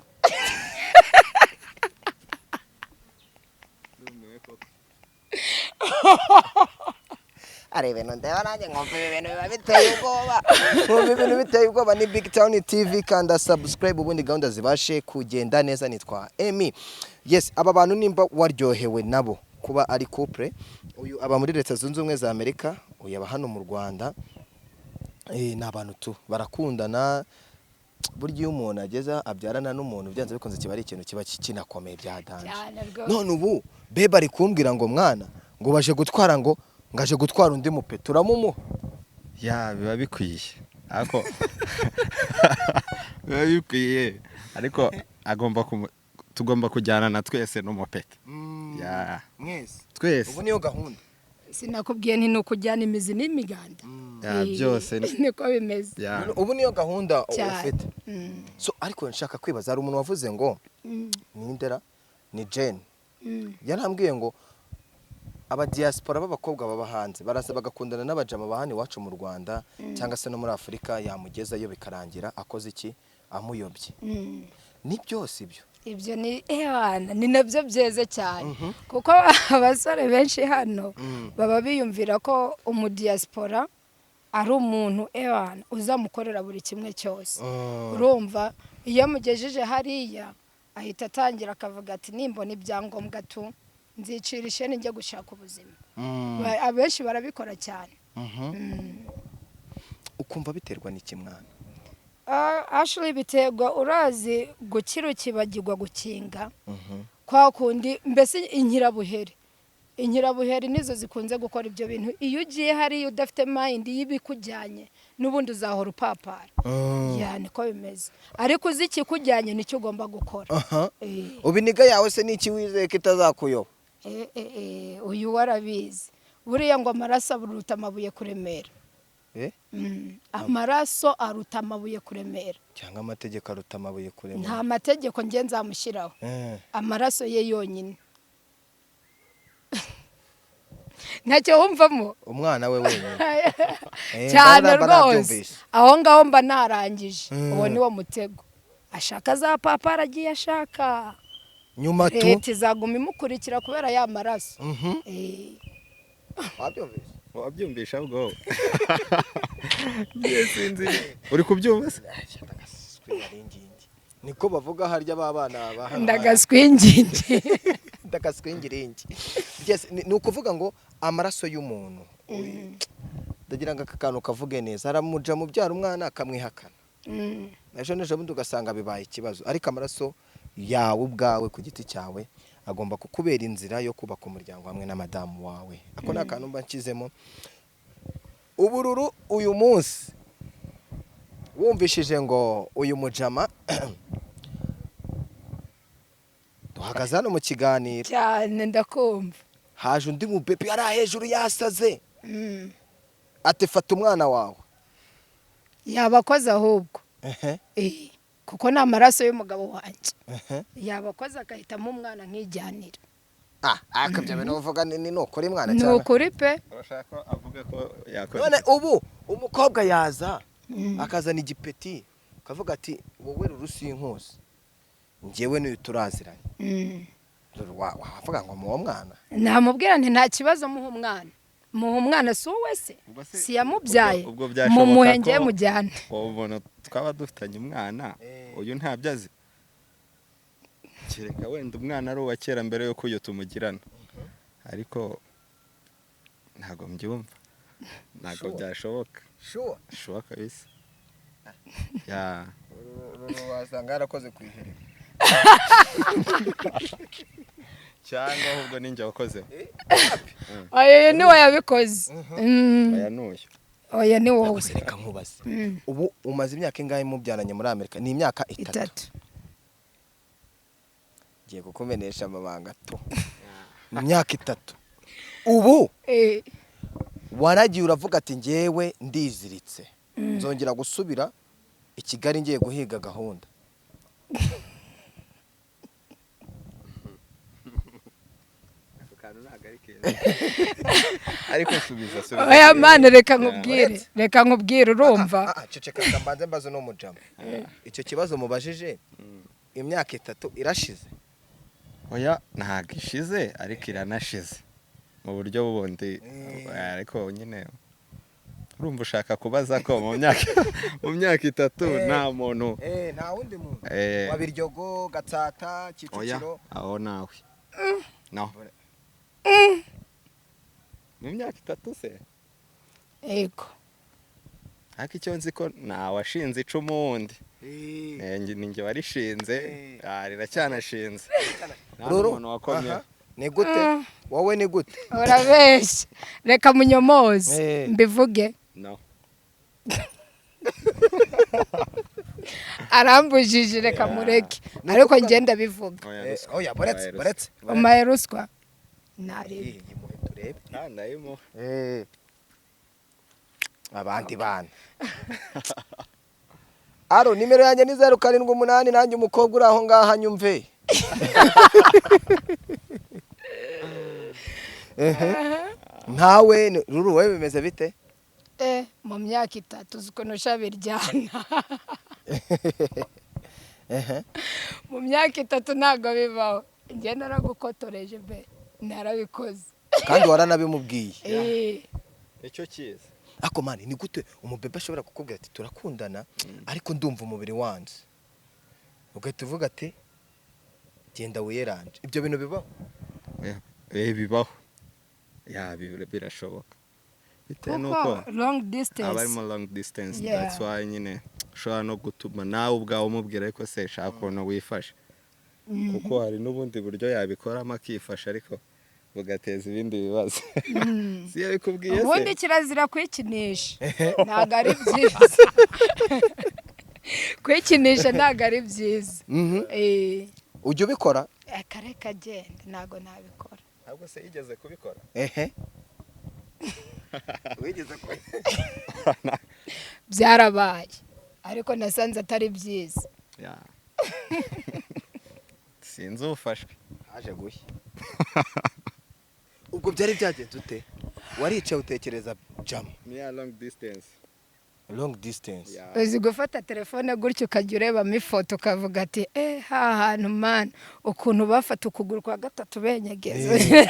Ndumiwe koko. Hari ibintu ndeba nanjye nkumva ibi bintu biba biteye ubwoba, nkumva ibintu biteye ubwoba. Ni Big Town TV, kanda subscribe ubundi gahunda zibashe kugenda neza. Nitwa Emi. Yes, aba bantu nimba waryohewe nabo kuba ari couple, uyu aba muri Leta Zunze Ubumwe za Amerika, uyu aba hano mu Rwanda. Ni abantu tu barakundana. Burya iyo umuntu ageze abyarana n'umuntu, byanze bikunze kiba ari ikintu kiba kinakomeye bya danger. Cyane rwose. None ubu bebe ari kumbwira ngo mwana ngo baje gutwara, ngo ngaje gutwara undi mupe, turamumuha? Ya, biba bikwiye, ariko biba bikwiye, ariko agomba tugomba kujyana na twese n'umupeta ya. Mwese? Twese. Ubu niyo gahunda. Sinakubwiye nti ni ukujyana imizi n'imiganda? Ya, Eh, byose niko bimeze. Ya. Ubu niyo gahunda Cyane. ufite? So ariko nshaka kwibaza, hari umuntu wavuze ngo nindera ni Jane, yarambwiye ngo abadiaspora b'abakobwa baba hanze baraza bagakundana n'abajama ba hano iwacu mu Rwanda cyangwa se no muri Afurika, yamugezayo bikarangira akoze iki, amuyobye. Ni byose ibyo? Ibyo ni ewana, ni nabyo byeze cyane, kuko abasore benshi hano baba biyumvira ko umudiyasipora ari umuntu ewana uzamukorera buri kimwe cyose. Urumva, iyo amugejeje hariya ahita atangira akavuga ati: "Nimbona ibyangombwa tu nzicira isheni njye gushaka ubuzima." Abenshi barabikora cyane. Ukumva biterwa n'iki, mwana? Ashley, biterwa, urazi gukira ukibagirwa gukinga kwa kundi, mbese inkirabuheri. Inkirabuheri nizo zikunze gukora ibyo bintu. Iyo ugiye hariya udafite mind y'ibikujyanye, n'ubundi uzahora upapara. Ya, niko bimeze, ariko uzi ikikujyanye nicyo ugomba gukora. Ubu iniga yawe se ni iki wizeye ko itazakuyoba? Uyu warabizi, buriya ngo amaraso aruta amabuye kuremera. Amaraso aruta amabuye kuremera. Cyangwa amategeko aruta amabuye kuremera? Nta mategeko nge nzamushyiraho. Amaraso ye yonyine, ntacyo wumvamo? Umwana we wenyine. Cyane mba rwose. nabyumvise. Aho ngaho mba narangije. Uwo ni wo mutego ashaka za papa, aragiye ashaka. Nyuma tu Leta izaguma imukurikira kubera ya maraso. Wabyumvise? Wabyumvisha bwo? Ngiye sinzi, uri kubyumva se? Niko bavuga harya b'abana ba hano? Ndagaswingingi. Ndagaswingiringi. Yes, ni ukuvuga ngo amaraso y'umuntu, ndagira ngo aka kantu kavuge neza, aramuja mu byara umwana akamwihakana, ejo n'ejo bundi ugasanga bibaye ikibazo. Ariko amaraso yawe ubwawe ku giti cyawe agomba kukubera inzira yo kubaka umuryango hamwe na madamu wawe. Ako ni akantu mba nshyizemo ubururu. Uyu munsi wumvishije ngo uyu mujama duhagaze hano mu kiganiro, Cyane, ndakumva. haje undi mubebi yari hejuru yasaze, ati: "Fata umwana wawe." Yabakoze ahubwo. Kuko ni amaraso y'umugabo wanjye. Yabakoze agahitamo umwana nkijyanira. Ah, ariko ibyo bintu uvuga ni ukuri mwana Ni cyane? ukuri pe. Urashaka ko avuga ko yakora? None ubu umukobwa yaza akazana igipeti, akavuga ati: "Wowe Ruru sinkuzi, njyewe n'uyu turaziranye." Ruru, wavuga ngo muwo mwana? Namubwira nti: "Nta kibazo, muha umwana, muha umwana, si uwe se?" Ubwo se- Si yamubyaye? Ubwo byashoboka Mumuhe, ko- ngiye mujyane. Uwo muntu twaba dufitanye umwana, uyu ntabyo azi, kereka wenda umwana ari uwa kera mbere y'uko uyu tumugirana, ariko ntabwo mbyumva, ntabwo Sure. byashoboka. Sure? Bishoboka kabisa, yeah. Ruru wasanga yarakoze ku ihene. Cyangwa ahubwo ninjye wakoze. Oya, niwe yabikoze. Aya n'uyu. Oya, ni wowe. Gusa reka nkubaze, ubu umaze imyaka ingahe mubyaranye muri Amerika? Ni imyaka 3? 3. Ngiye kukumenesha amabanga tu. Imyaka 3 ubu waragiye uravuga ati: "Njyewe ndiziritse, nzongera gusubira i Kigali ngiye guhiga gahunda." Ako kantu ntabwo ari keza, ariko subiza, subiza. Oya mani, reka nkubwire, reka nkubwire, urumva? Ah, ah, ceceka, reka mbanze mbaze no mujama icyo kibazo mubajije. Imyaka 3 irashize? Oya, ntabwo ishize, ariko iranashize mu buryo bundi. Ariko nyine urumva ushaka kubaza ko mu myaka 3 nta muntu Nta wundi muntu Eh. wa Biryogo, Gatsata, Oya. Kicukiro? Aho nawe no mu myaka 3 se? Yego. Ariko icyo nzi ko nta washinze icumu wundi. Ni njye warishinze. Riracyanashinze, nta Ruru, n'umuntu wakomye. Aha, ni gute? Wowe ni gute? Urabeshya, reka munyomoze. Mbivuge. No. Arambujije, reka mureke, ariko ngenda bivuga. Oya, Eh, ruswa. oya, buretse. Oya, ruswa. Buretse. Umaye ruswa ntarebe. Yimuhe turebe. Ah, ndayimuha. Abandi bana, aro nimero yanjye ni 078, nanjye umukobwa uri aho ngaho anyumve. Ehe. Ntawe Ruru, wowe bimeze bite? Mu myaka 3 uzi ukuntu biryana? Ehe. Mu myaka 3 ntabwo bibaho. Njye naragukotoreje be, narabikoze. Kandi waranabimubwiye. Icyo cyiza. Ariko man, ni gute umubebe ashobora kukubwira ati: "Turakundana, ariko ndumva umubiri wanze," ugahita uvuga ati: "Genda wiyeranje"? Ibyo bintu bibaho? Oya, bibaho, yeah, birashoboka bitewe n'uko Kuko long aba distance. arimo long distance. That's why nyine ushobora no gutuma nawe ubwawe umubwira: "Ariko se shaka ukuntu wifashe," kuko hari n'ubundi buryo yabikoramo akifasha, ariko bugateza ibindi bibazo. Si yabikubwiye Ubundi se? kirazira kwikinisha, ntabwo ari byiza kwikinisha, ntabwo ari byiza. Ujya ubikora? Kare kagenda, ntabwo nabikora. Ntabwo se yigeze kubikora? Ehe, wigeze ko Byarabaye, ariko nasanze atari byiza. Yeah. Sinzi ufashwe. Haje gushya. Ubwo byari byagenze ute? Waricaye utekereza jama? Ni ya long distance. Long distance. Yeah. Uzi gufata telefone gutyo, ukajya urebamo ifoto, ukavuga ati: "Eh, ha hantu man, ukuntu bafata ukuguru kwa gatatu benyegeza."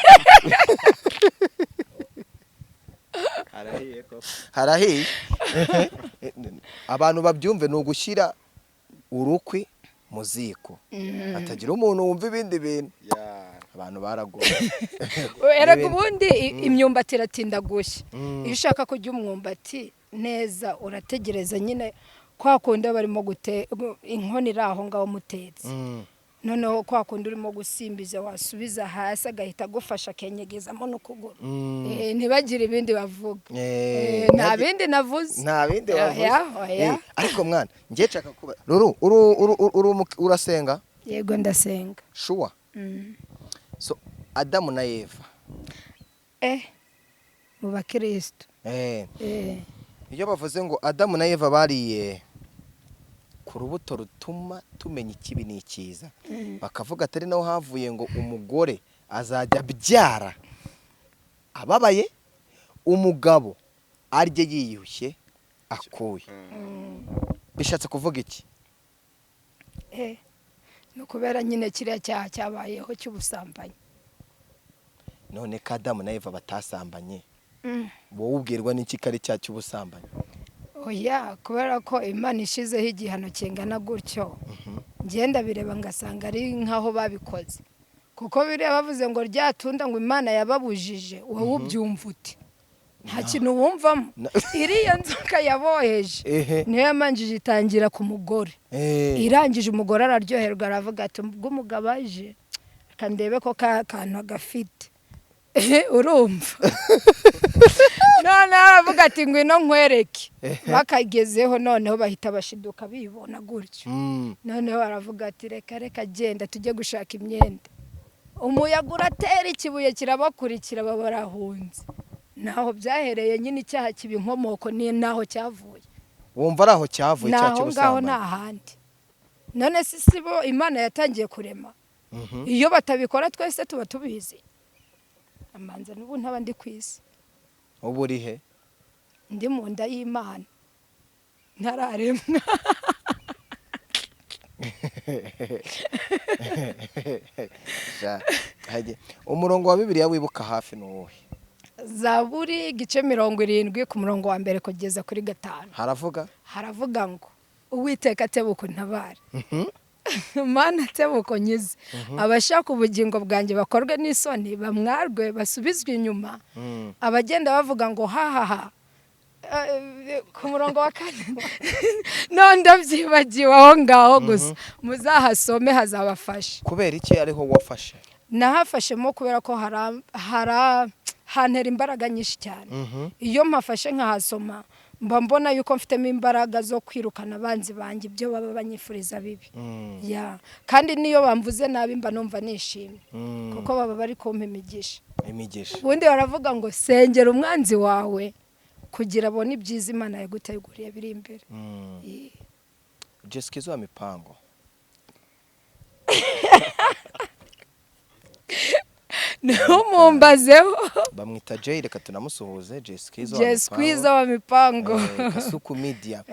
Harahiye koko. Harahiye. Abantu babyumve, ni ugushyira urukwi mu ziko, hatagira umuntu wumva ibindi bintu. Abantu baragoye. Erega ubundi imyumbati iratinda gushya. Iyo ushaka kurya umwumbati neza, urategereza nyine kwa kundi barimo gute inkono iri aho ngaho mutetse. Noneho kwa kundi urimo gusimbiza, wasubiza hasi agahita agufasha akenyegezamo n'ukuguru. Ntibagire ibindi bavuga. Nta bindi navuze. Nta bindi Oya, wavuze. Oya. Ariko mwana, njye nshaka kuba Ruru, urasenga? Yego, ndasenga. Sure? So Adamu na Eva. Mu bakristo. Iyo bavuze ngo Adamu na Eva bariye ku rubuto rutuma tumenya ikibi n'icyiza, bakavuga atari naho havuye ngo umugore Azajya abyara ababaye, umugabo arye yiyushye akuye. Bishatse kuvuga iki? Ni ukubera nyine kiriya cyaha cyabayeho cy'ubusambanyi. None ko Adamu na Eva batasambanye, wowe ubwirwa n'iki ko ari icyaha cy'ubusambanyi? Oya, kubera ko Imana ishizeho igihano kingana gutyo, ngenda bireba ngasanga ari nk'aho babikoze, kuko biriya bavuze ngo rya tunda ngo Imana yababujije, wowe ubyumva ute? Nta kintu wumvamo. Iriya nzoka yaboheje niyo yamanjije itangira ku mugore. Irangije, umugore araryoherwa, aravuga ati: "Ubwo umugabo aje, reka ndebe ko ka kantu agafite." Urumva, noneho aravuga ati: "Ngwino nkwereke." Bakagezeho, noneho bahita bashiduka bibona gutyo. Noneho aravuga ati: "Reka reka, genda tujye gushaka imyenda." Umuyaga uratera, ikibuye kirabakurikira, baba barahunze. Naho byahereye nyine, icyaha kiba inkomoko, ni naho cyavuye. Wumva ari aho cyavuye, icyaha Naho ngaho. cy'ubusambanyi? Nta handi. None si bo Imana yatangiye kurema? Iyo batabikora, twese tuba tubizi amanza n'ubu ntaba ndi ku isi. Ubu uri he? Ndi mu nda y'Imana, ntararemwa. Sha, umurongo wa Bibiliya wibuka hafi ni uwuhe? Zaburi igice 70, ku murongo wa mbere kugeza kuri gatanu. Haravuga? Haravuga ngo: "Uwiteka, tebuka untabare. Mana, tebuka unkize. Abashaka ubugingo bwanjye bakorwe n'isoni, bamwarwe, basubizwe inyuma, abagenda bavuga ngo hahaha." Ku murongo wa kane none ndabyibagiwe aho ngaho gusa, muzahasome hazabafasha. Kubera iki ariho wafashe? Nahafashemo kubera ko hantera imbaraga nyinshi cyane. Iyo mpafashe nkahasoma, mba mbona yuko mfitemo imbaraga zo kwirukana abanzi banjye, ibyo baba banyifuriza bibi. Ya, kandi niyo bamvuze nabi, mba numva nishimye, kuko baba bari kumpa imigisha. Imigisha. Ubundi baravuga ngo sengera umwanzi wawe kugira abone ibyiza Imana yaguteguriye biri imbere. Jessica wa Mipango. Ntumumbazeho. Bamwita Jay, reka tunamusuhuze, Jessica wa Jesikiza wa Mipango. Kasuku Media.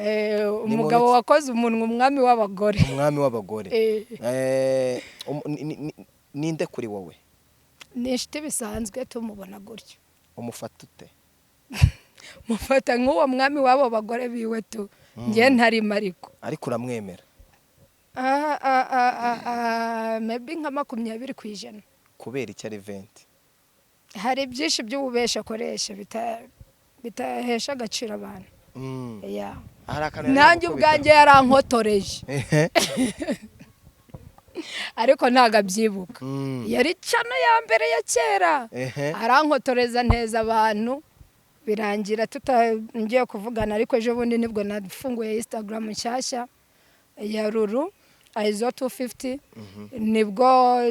Umugabo wakoze umunwa, umwami w'abagore. Umwami w'abagore. Ninde kuri wowe? Ni inshuti bisanzwe, tumubona gutyo. Umufata ute? Mufata nk'uwo mwami w'abo bagore biwe tu, njye ntarimo ariko. Ariko uramwemera? Maybe nka 20%. Kubera icyo ari 20? Hari byinshi by'ububeshi akoresha bitahesha agaciro abantu. Yeah. Hari akantu yari Nanjye yagukubita? ubwanjye yarankotoreje, ariko ntabwo abyibuka. Yari channel ya mbere ya kera. Arankotoreza neza abantu, birangira tutangiye kuvugana, ariko ejo bundi nibwo nafunguye Instagram nshyashya ya Ruru Aizo 250, nibwo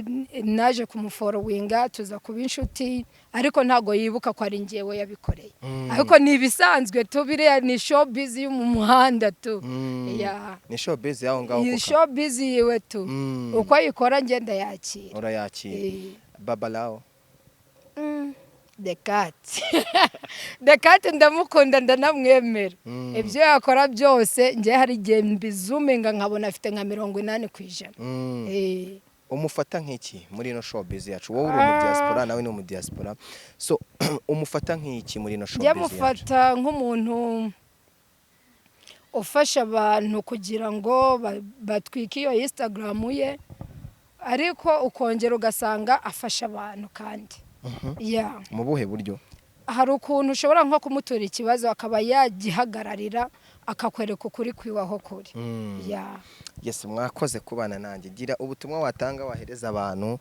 naje kumufollowinga, tuza kuba inshuti, ariko ntabwo yibuka ko ari njyewe yabikoreye. Ariko ni ibisanzwe tu, biriya ni showbiz yo mu muhanda tu. Yeah. Ni showbiz y'aho ngaho Iyi kuka. showbiz yiwe tu. Uko ayikora ngenda yakira. Urayakira. Baba Lao? The Cat, The Cat ndamukunda, ndanamwemera. Ibyo yakora byose, njye hari igihe mbizuminga nkabona afite nka 80%. Umufata nk'iki muri ino showbiz yacu? Wowe uri mu diaspora, nawe ni mu diaspora, so umufata nk'iki muri ino Njye showbiz yacu? mufata nk'umuntu ufasha abantu kugira ngo batwike iyo Instagram ye, ariko ukongera ugasanga afasha abantu kandi, yeah. Mu buhe buryo? Hari ukuntu ushobora nko kumutura ikibazo, akaba yagihagararira, akakwereka ukuri kwiwe aho kuri. Yeah. Yes, mwakoze kubana nanjye. Gira ubutumwa watanga, wahereza abantu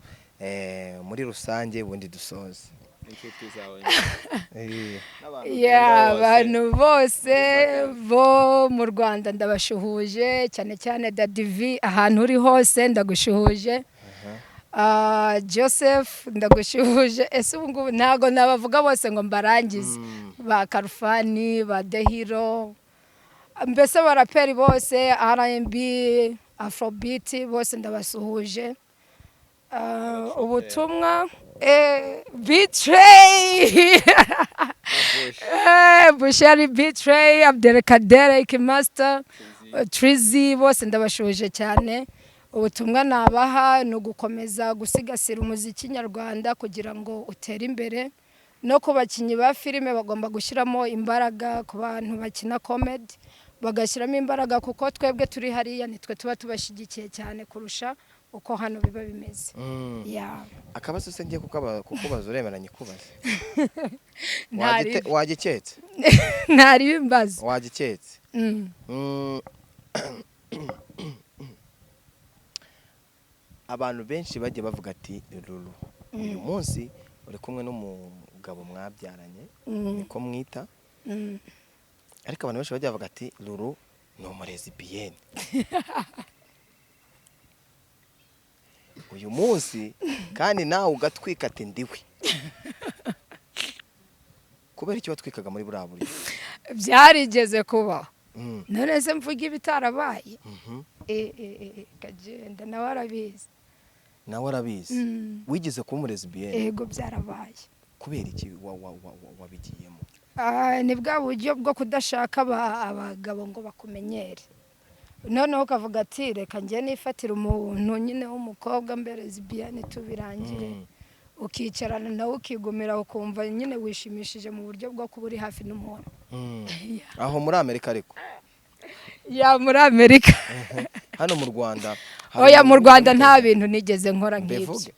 muri rusange, ubundi dusoze. Inshuti zawe n'abantu Yeah, ukunda bose. Abantu bose bo mu Rwanda ndabashuhuje, cyane cyane Dadivi, ahantu uri hose ndagushuhuje. Joseph, ndagushuhuje. Ese ubu ngubu ntabwo nabavuga bose ngo mbarangize, ba Karufani, ba Dehiro, mbese abaraperi bose, R&B, Afrobeat, bose ndabasuhuje. Ubutumwa Betray. Bushari, Betray, Abdelkader, Master, Trizy, bose ndabashuhuje cyane. Ubutumwa nabaha ni ugukomeza gusigasira umuziki nyarwanda kugira ngo utere imbere, no ku bakinnyi ba filime bagomba gushyiramo imbaraga, ku bantu bakina comedy bagashyiramo imbaraga, kuko twebwe turi hariya nitwe tuba tubashyigikiye cyane kurusha uko hano biba bimeze. Yeah. Akabazo se ngiye kukubaza, uremera nyikubaze? Ntari. Wagiketse? Ntari bimbaza. Wagiketse? Mm. Abantu benshi bagiye bavuga ati Lulu uyu munsi uri kumwe n'umugabo mwabyaranye, niko mwita, ariko abantu benshi bagiye bavuga ati Lulu ni umulesbienne. Uyu munsi kandi nawe ugatwika ati ndiwe. Kubera icyo watwikaga muri buriya buryo? Byarigeze kubaho. None se mvuga ibitarabaye? Kagenda nawe arabizi. Nawe arabizi. Wigeze kuba umulesbienne? Yego, byarabaye. Kubera iki wabigiyemo? Ni bwa buryo bwo kudashaka abagabo ngo bakumenyere, noneho ukavuga ati reka njye nifatire umuntu nyine w'umukobwa mbere lesbienne tubirangire, ukicarana nawe ukigumira, ukumva nyine wishimishije mu buryo bwo kuba uri hafi n'umuntu. Aho muri Amerika ariko? Ya, muri Amerika. Hano mu Rwanda? Oya, mu Rwanda nta bintu nigeze nkora nk'ibyo. Mbivuge?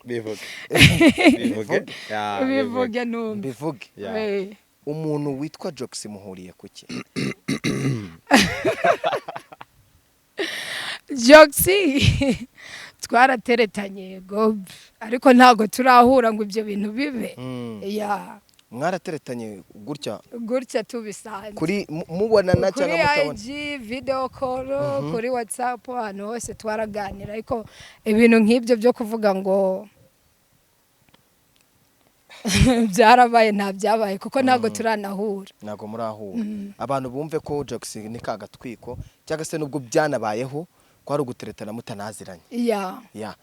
Bivuge, bivuge. Ya, bivuge numve. Mbivuge? Ya. Umuntu witwa Jox muhuriye kuki? Joxy twarateretanye, yego, ariko ntabwo turahura ngo ibyo bintu bibe. Ya. Mwarateretanye gutya? Gutya tubisanzwe. Kuri mubonana kuri cyangwa mutabona? IG video call, kuri WhatsApp, ahantu hose twaraganira, ariko ibintu nk'ibyo byo kuvuga ngo byarabaye, nta byabaye, kuko ntabwo turanahura. Ntabwo murahura. Abantu bumve ko Jox ni kagatwiko, cyangwa se nubwo byanabayeho ko ari uguteretana mutanaziranye. Ya. Ya,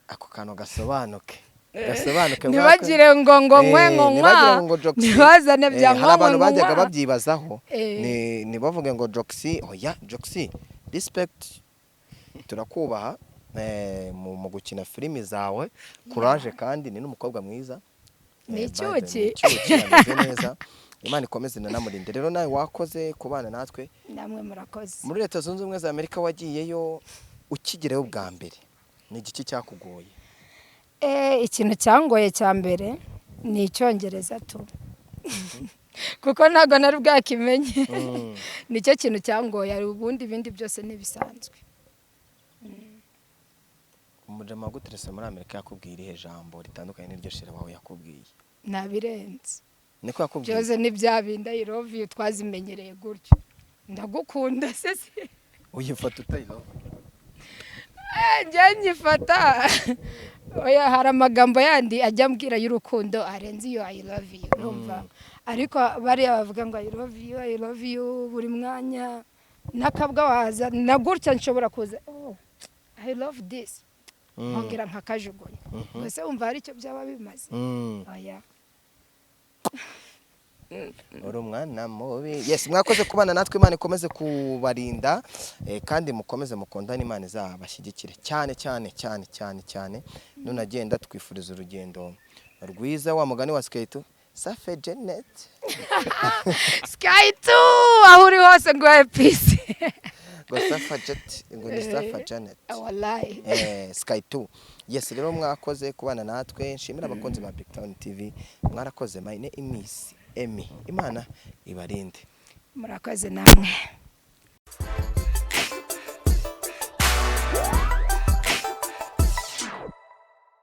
ako kantu gasobanuke, gasobanuke. Ntibagire ngo nkwe ngo nkwa ntibagire ngo Jox ntibazane bya hari abantu nkwe ngo bajyaga nkwa. babyibazaho. Ntibavuge ngo Jox, oya, Jox, respect, turakubaha mu gukina filimi zawe, courage, kandi ni n'umukobwa mwiza. Ni By the way, icyuki. ni icyuki, ameze neza, Imana ikomeze inanamurinde. Rero nawe wakoze kubana natwe. Namwe murakoze. Muri Leta Zunze Ubumwe za Amerika wagiyeyo, ukigerayo bwa mbere ni igiki cyakugoye? Ikintu cyangoye cya mbere ni Icyongereza tu, kuko ntabwo nari bwakimenye. Nicyo kintu cyangoye, hari ubundi ibindi byose ntibisanzwe. Umujama waguterese muri Amerika yakubwiye irihe jambo ritandukanye n'iryo chéri wawe yakubwiye? Ntabirenze. Niko yakubwiye? Byose ni bya bindi, "I love you", twazimenyereye gutyo, ndagukunda se se. Uyifata utayilove? Njye nyifata, oya, hari amagambo yandi ajya ambwira y'urukundo arenze iyo "I love you", urumva? Ariko bariya bavuga ngo "I love you, I love you" buri mwanya, n'akabwa waza na gutya nshobora kuza, "Oh, I love this", nkongera nkakajugunya. Gusa wumva hari icyo byaba bimaze? Oya. Uri umwana mubi. Yes, mwakoze kubana natwe, Imana ikomeze kubarinda, kandi mukomeze mukundane, Imana izabashyigikire cyane cyane cyane cyane cyane. Nunagenda twifuriza urugendo rwiza, wa mugani wa Skate safe Janet. Sky 2, aho uri hose ngo peace. Ngo safa jet, ngo ni safa Janet. Wallahi. Sky 2. Yes, rero mwakoze kubana natwe, nshimira abakunzi ba Big Town TV, mwarakoze. My name is Emmy, Imana ibarinde. Murakoze namwe.